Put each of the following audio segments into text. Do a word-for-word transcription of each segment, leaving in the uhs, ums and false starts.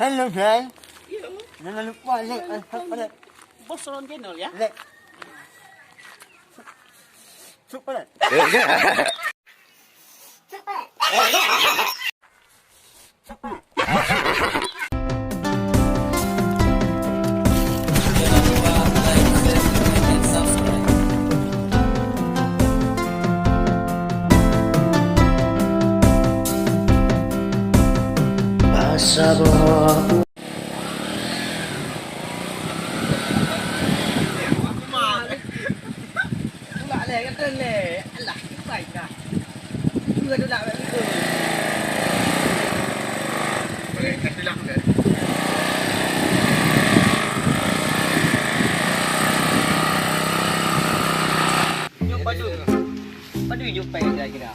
Halo, guys. Iya. Jangan lupa like dan subscribe. Bos Ron Channel, ya. Like. Subscribe. Masa boh. Tulak lé, kata lé. Alah, kibai dah. Dua tulak bak situ. Boleh, dah tulak ke? Nyoe padu. Padu jumpa kira-kira.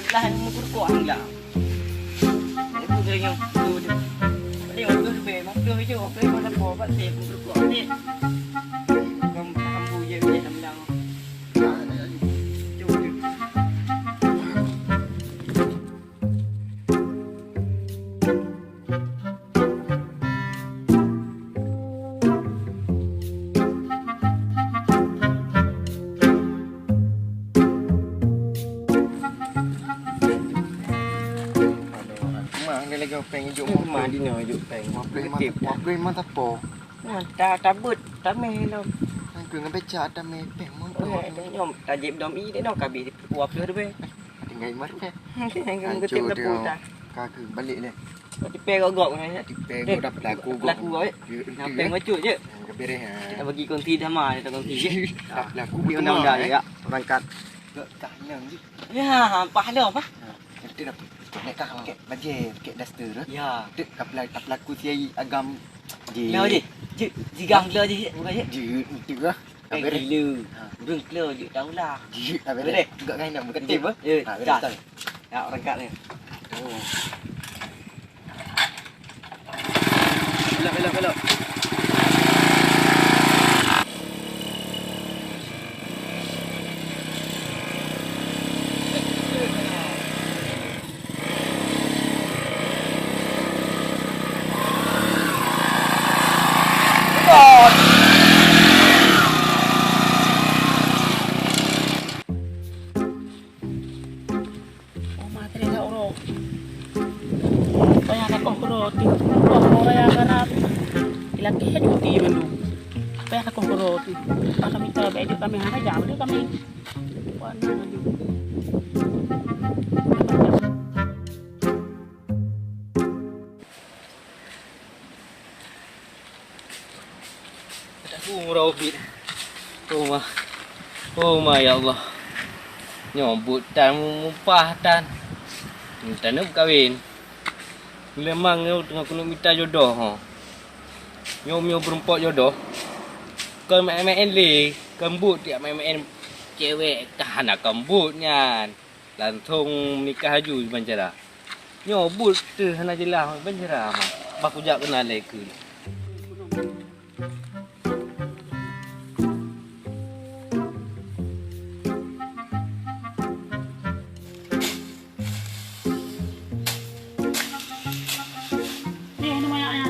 Lah, meukurkok lah. Itu dia nyoe. Tu, tu. Paling waktu lebih, waktu hijau, okey, mana po, buat sih, meukurkok ni. Kamu, kamu je, je, bilang. Mang, dia lagi openg ijuk moto. Mang, di nyoe ijuk peng. Wapeng mang, wapeng mang tapo? Nah, ta-, tabut, tameh lom. Nangku ngon beca tameh peng mang. Oh, eh, nyom, tajib dom i deh, no, kabi dua puluh ribu. Tinggai market. Hancur dia. Kaki balik leh. Tipe gok-gok ni. Tipe gok dah pelaku gok. Pelaku gok, eh. Ya, peng bacut je. Yang kebereh, ha. Kita bagi kongsi dah mah, kita kongsi je. Dah pelaku. Di undang-undang je, ya. Berangkat. Gok kahlang je. Ya, pahlo apa? Ha, itu dah. Kek dah kah, kek bajé, kek daster tu. Ya. Itu kapela-, kapelaku si agam. Lo je. Je, jigam lo je, bukan je. Je, itu lah. Eh, gila. Ha. Ureueng klo jeuet taulah. Jeuet, tak boleh. Enggak kan nak berketip, eh? Eh, ha, betul. Ya, berangkat ni. Oh. Belok, belok, belok. Oh, mati dah uroe. Payah takoh keudroe tu. Uroe raya karab. Ilakèe cuti mandum. Payah takoh keudroe tu. Pas kami tahu, baik dia kami hana jam dia kami. Wan, Tahu murah ubit. Oh ma. Oh ma, ya Allah. Nyoe buet tan mupah tan. Taneuk kawin. Memang nyoe teungoh keuneuk mita jodoh ho. Nyoe meunyoe beureumpok jodoh. Kon maén-maén lé, kon buet tiep maén-maén cewek ka hana kon buet nyan. Langsong menikah laju ban cara. Nyoe buet teuh hana jeulaih ban cara mah. Bah kujak keunan lé keu. Ni, ni banyak nya.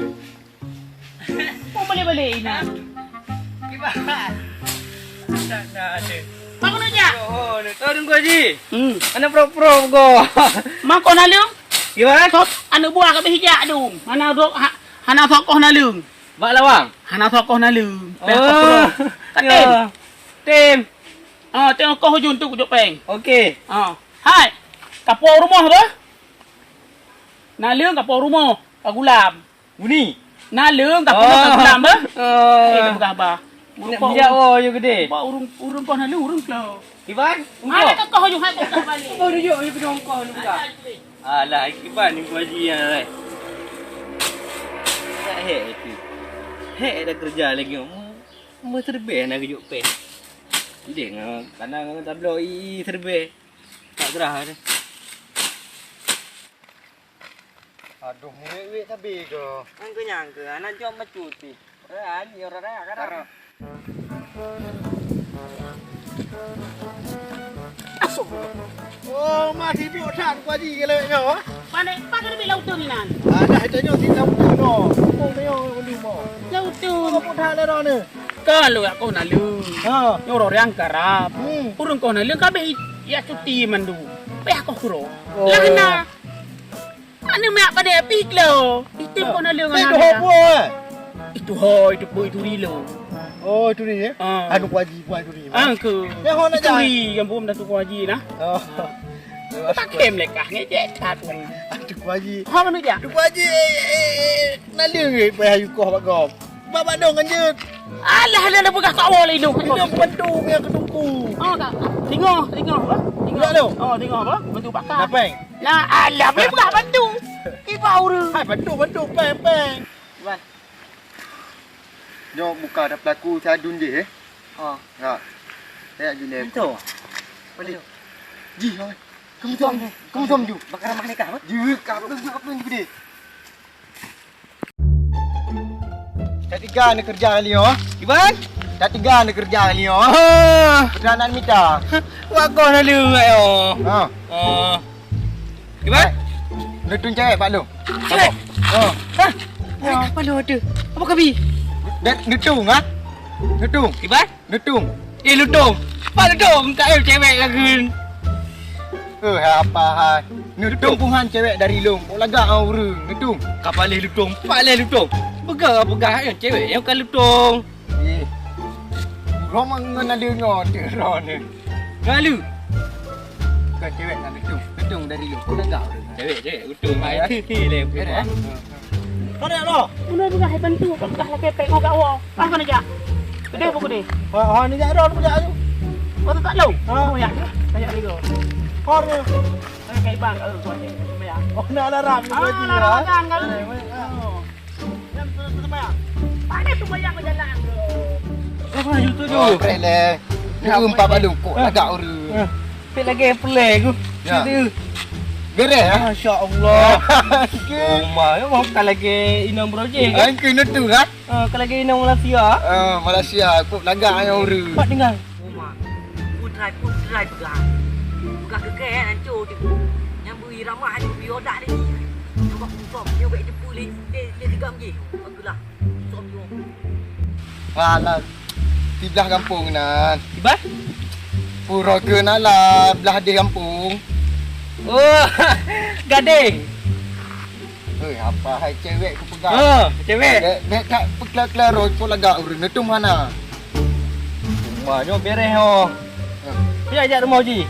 Oh, boleh-boleh, Ina. Kiban. Tak ada. Bangun aja. Oh, oh, oh, Teungku Haji. Hmm. Anak pro-pro go. Mako nalung? Kiban? Sok anak buah ka bihijak dong. Hana dok, ha-, hana sokoh nalung. Bak lawang? Hana sokoh nalung. Oh. Katem. Ya. Tem. Ah, tengok kau hujung tu kujok peng. Okey. Ah. Hai. Kapo rumoh tu? Nalung kapo rumoh. Ka gulam. Buni. Naleueng ka peugah ka gulam, beuh? Oh. Eh, ka peugah bah. Nak bijak, oh, yo gede. Bah ureueng, ureueng kah naleueng, ureueng klo. Iban, ada kah kau, hai kau balik. Kau duduk, yo kena kau duduk. Alah, Iban ni Haji ya, eh. Tak hek itu. Hek dah kerja lagi. Mau serbeh nak kejut peh. Deh, ngah, kana ngah tablo i serbeh. Tak gerah dah. Aduh, muwek-wek sabe ke? Nyang ke, nyang ke, anak jom bacut pih. Eh, ani orang raya kan? Karena Oh, masih sibuk that Pak Haji kalau nyoe. Aneuk, pakon leubeh lam uteuen inan? Alah, tanyoe di lam uteuen nyoe. Kampung tanyoe di rumoh. Lam uteuen. Apa dah le roh ni? Kan lôn jak keuh naleueng. Ha. Nyoe roh nyang karab. Hmm. Ureueng keuh naleueng ka abéh i-, ya cuti mandum. Payah keuh keudroe. Oh. Lah na. Aneuk mak padé pih klo. Itu keuh naleueng. Eh, aneuk dah dah. Apa, eh? Itu ho, itu pun itu rilo. Oh, itu ni, eh? Ah. Anu Pak Haji, Pak itu ni. Angku. Ya, ho nak itu ri, yang belum dah tu Pak Haji nah. Oh. Pakai melekah ngejek that pun. Aduh, Pak Haji. Ha, mana dia? Aduh, Pak Haji, eh, eh, eh, naleueng, eh, payah yukoh bak gob. Bak, bak dong kan, Jun? Alah, alah, alah, peugah kat awal itu. Ini yang bantu, yang ketungku. Oh, tak. Tengok, tengok, apa? Tengok. Tengok tu. Oh, tengok, apa? Bantu bakar. Kenapa? Nah, alah, boleh peugah bantu. Tiba urus. Hai, bantu, bantu, peng, peng. Wan. Nyoe muka ada pelaku si Adun jih, eh? Ha. Ha. Saya Adun, eh. Itu. Balik. Jih, oi. Kamu som, kamu som ju. Bakar rumah nikah, apa? Jih, apa, apa, apa yang gede? Dah tiga ni kerja kali, oh. Iban? Dah tiga ni kerja kali, oh. Ah. Perdana mita. Wah, kau nak lu, oh. Ha. Oh. Kiban? Hai. Neutun cewek bak lôn. Cewek? Oh. Hah? Ya. Hai, kepala ada. Apa kabi? Neutun, ha? Neutun. Kiban? Neutun. Eh, lutong. Apa lutong? Kak, eh, cewek lagun. Eh, apa hai? Neutun pun han cewek dari lôn. Kok lagak ah ureueng. Neutun. Kapaleh lutong. Paleh lutong. Peugah, peugah, eh, cewek yang bukan lutong. Eh. Roman ngon ada ngon tu, Ron. Lalu. Bukan cewek nak betul. Betul dari lu. Kau dengar. Cewek, cewek. Betul. Ya. Mai tu, tu, le. Beres, eh? Kau nak lo? Udah juga hai bantu, kau peugah lagi pek ngok awak. Ah, kau nak jak? Gede apa gede? Ha, ha, ni jak Ron, aku jak tu. Kau tak tahu? Ha. Oh, ya. Tanya dia. Kor ni. Saya kayak bang, kalau kau ni, ya. Oh, nak alarm ni. Ah, baju, nak ya. Alarm kan, kalau. Eh, eh, eh. Oh. Apa you tu, Jo? Oh, boleh leh. Dia empat balung kok lagak ureueng. Ah, pek lagi pelek tu. Ya. Situ. Beres, ha? Masya Allah. Okey. Oh, ma, ya, mau ka lagi inong projek, kan? Angke neutun, ha? Ah, ka lagi inong Malaysia. Ah, Malaysia, kok lagak yang ureueng. Pak dengar. Uma, putrai, putrai peugah. Peugah keu kèe, eh, ancô teuh. Nyang beu iramah, nyang beu yodak lé jih. Cuba kusöm, nyoe bèk teupeu lé, lé, lé tigam jih. Bagus lah. Kusöm nyoe. Alah, siblah gampông nan. Siblah? Pura keunan lah, blah deh gampông. Oh, gadeng. Hei, apa hai cewek ku peugah? Oh, cewek. Bèk, bèk that peuklaro-klaro, kok lagak ureueng neutun hana. Rumah nyoe beres, oh. Eh. Pih jak rumoh jih.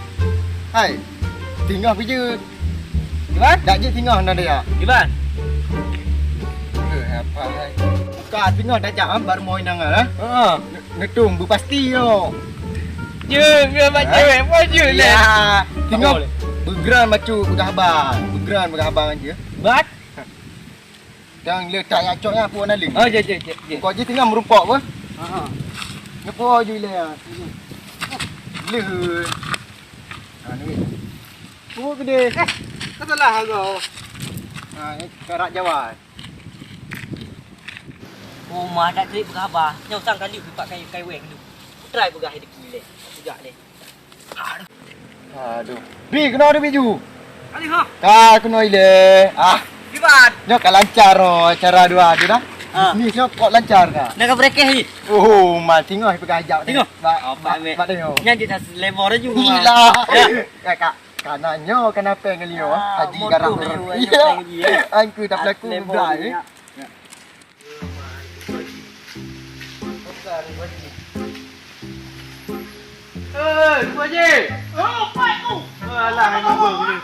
Hai, singoh pih jeuet. Kiban? Dak jeuet singoh na dia. Kiban? Eh, apa hai? Buka singoh dak jak, ha, baru moi nang, ha? Heeh. Neutun beupasti nyoe. Jeuet, jeuet bak cewek pun jeuet leh. Ya, singoh. Beugran bacut peugah haba. Beugran peugah haba ngan jih. Bat? Dang le tak jak cok nyan, puwoe naleueng. Oh, jeuet, jeuet, jeuet, jeuet. Kau jih singoh meurumpok apa? Ha, ha. Ngepo ju le. Leuh. Ha, ni. Puwoe gede. Eh, tak salah aku. Ha, ni perak Jawa. Oh, ma, dak trép peugah haba. Nyoe sang kali bak kai, kai weng dulu. Putrai peugah di kue leh. Peugah leh. Aduh. Bi, keunoe deh, Bi Ju. Kali ha. Ka keunoe ilèe. Ah. Kiban? Nyoe ka lancar, oh, acara dua tu dah. Ah. Bisnis nyoe kok lancar ka. Dah ka beureukéh ni. Oh, ma, singoh peugah jak. Singoh? Bak, apa, bak, Mek? Bak tengok. Nyan je dah selebor laju, Ma. Gila. Ya. Ka, ka, ka na nyoe, ka na péng kali nyoe, ah. Haji garah. Iya. Angku tak pelaku muda, eh. Ya. Eh, Pak Haji! Oh, Pak tu! Alah, hai mabuk ni.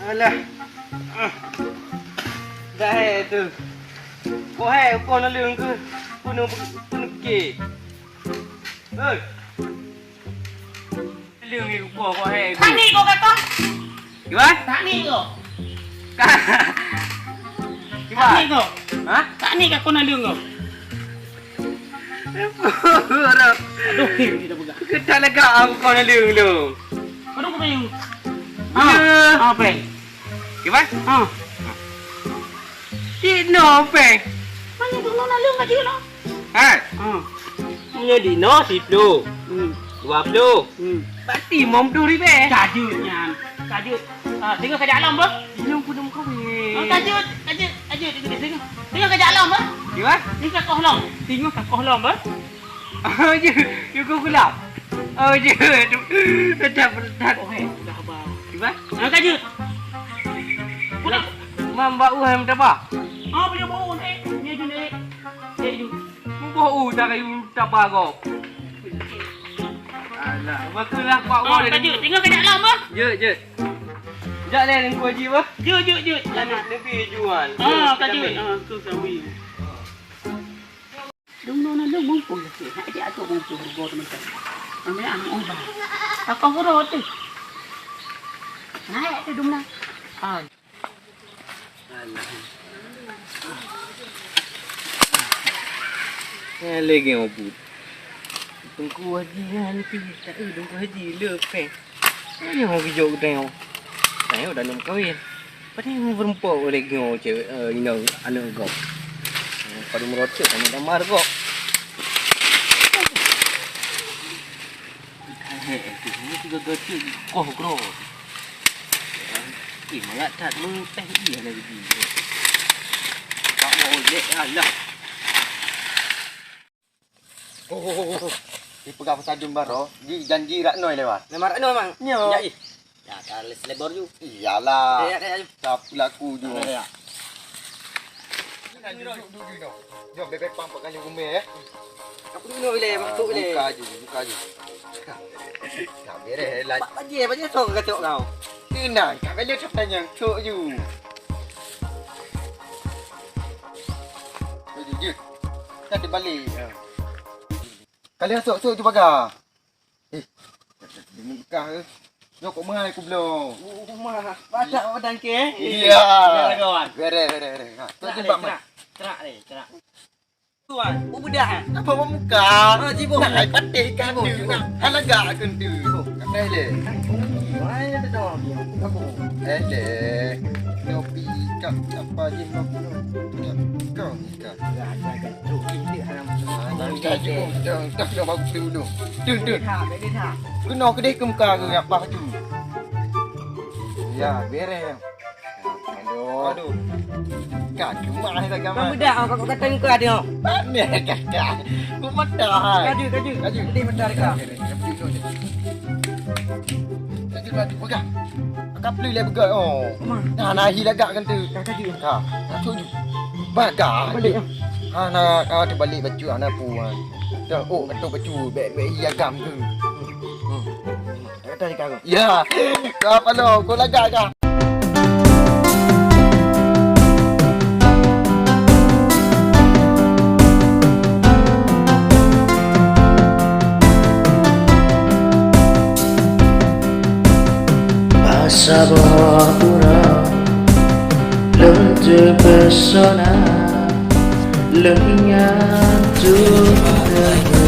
Alah. Ah. Dah hai tu. Kok hai, kok naleueng ke? Penuh, penuh ke? Hei. Leueng ni rupa kau, hai. Tani kau kata? Kiban? Tani kau. Ka-, kiban? Tani kau. Ha? Tani kau kena leueng kau. Aduh, him kita pegang. Kita lega aku kau na leueng lu. Aduh, kau tanya. Ha, ya. Apa? Kiban? Ha. Di no, peng. Mana tu no na leueng kat sini, no? Ha. Ha. Nyoe di no siploh. Hmm. Dua ploh. Hmm. Berarti lima ploh ribèe. Ka jeuet nyan. Ka jeuet. Ah, teungoh kajak lom, bah? Inong pun dah meukawen. Oh, kajut, kajut, kajut, kajut, teungoh. Teungoh kajak lom, bah? Di mana? Teungoh kakoh lom. Teungoh kakoh lom, bah? Oh, jeuet, jeuet keu gulap. Oh, jeuet. Tetap, tetap. Oh, hei, dah, bah. Di mana? Ah, kajut. Pulang. Mam bak ueh meutabah. Ah, punya bau, eh. Ni, jun, eh. Eh, jun. Muboh u dah kayu taba gob. Alah, bakulah kuat. Oh, gob. Kajut, teungoh kajak lom, bah? Jeuet, jeuet. Jak lé Teungku Haji, bah? Jeuet, jeuet, jeuet. Anak Nabi jual. Ah, kajut. Ah, tu sawi. Dum nona dum mumpung lah, cik. Nak ajak aku mumpung rugo teman-teman. Ambil anak ubah. Aku hurut tu. Naik tu dum na. Ah. Alah. Eh, lagi obut. Teungku Haji nyan pih, tak, eh, Teungku Haji le peh. Nyoe geujok geutanyoe. Tanyoe dah lom kawin. Padahai meureumpok lé nyoe cewek, eh, inong aneuk gob. Padum rotek aneuk damar gob. Hei, tu, ni tiga gatik koh groe. Eh, mangat that meuteh iya lagi. Tak mau lek alah. Oh, oh, oh, oh. Dipeugah pasal dum baroe, di janji rak noi lewat. Nama rak noi, Mang? Nyo. Ya, ih. Ya, tak les lebor ju. Iyalah. Ya, ya, ya, ju. Siapa laku ju? Ya, ya. Jom, bebek pang pakai rumah, eh. Apa dulu, Bile? Masuk, Bile. Buka je, buka je. Tak beres, eh, lah. Pak Haji, Pak Haji, sok ke cok kau? Tenang, tak payah cok tanya, cok ju. Jom, jom, jom. Kan dia balik. Ya. Kalian sok-sok ju pagar. Eh, dia buka ke? Nyoe kok mahai ku bloe. Oh, mah. Badak awak dangke, eh? Iya. Iya, kawan. Beres, beres, beres. Ha, tu nak jembak, leh, Mat. Terak, terak, leh, terak. Tuan, budak, eh? Apa mau muka? Ah, cibung. Nak ai pateh kan tu. Cibung. Halaga kan tu. Cibung. Kata leh. Wah, ada tu. Apa? Eh, leh. Kopi kap apa je mau. Kau. Ka. Dah, dah, dah. Terus, ini haram. Ah, dah, dah, cukup. Dah, dah, dah, bagus dulu. Dun, dun. Dah, dah, dah. Keunoe keudeh keu muka keu apa tu? Ya, beres. Aduh. Aduh. Ka cuma ni tak gamal. Kau bedak, kau, kau kata muka dia. Aneh, kakak. Kau mata hai. Kaju, kaju. Kaju. Pedih mata dia. Kaju, kaju, kaju. Kaju, kaju, pegang. Ka peuleueh lé beugöt, oh. Nah, nah, hi lagak kan tu. Ka, ka jeuet. Ka, ka jeuet. Bagah. Balik, ah. Ha, na, ka teubalik bacut, hana peue, ha. Dah, oh, ka tôp bacut, bèk, bèk hi agam tu. Hmm. Hmm. Kata di kau. Ya. Ka apa lo? Kau lagak kah? Bak saboh uroe lôn teupesona, lôn ingat tuha.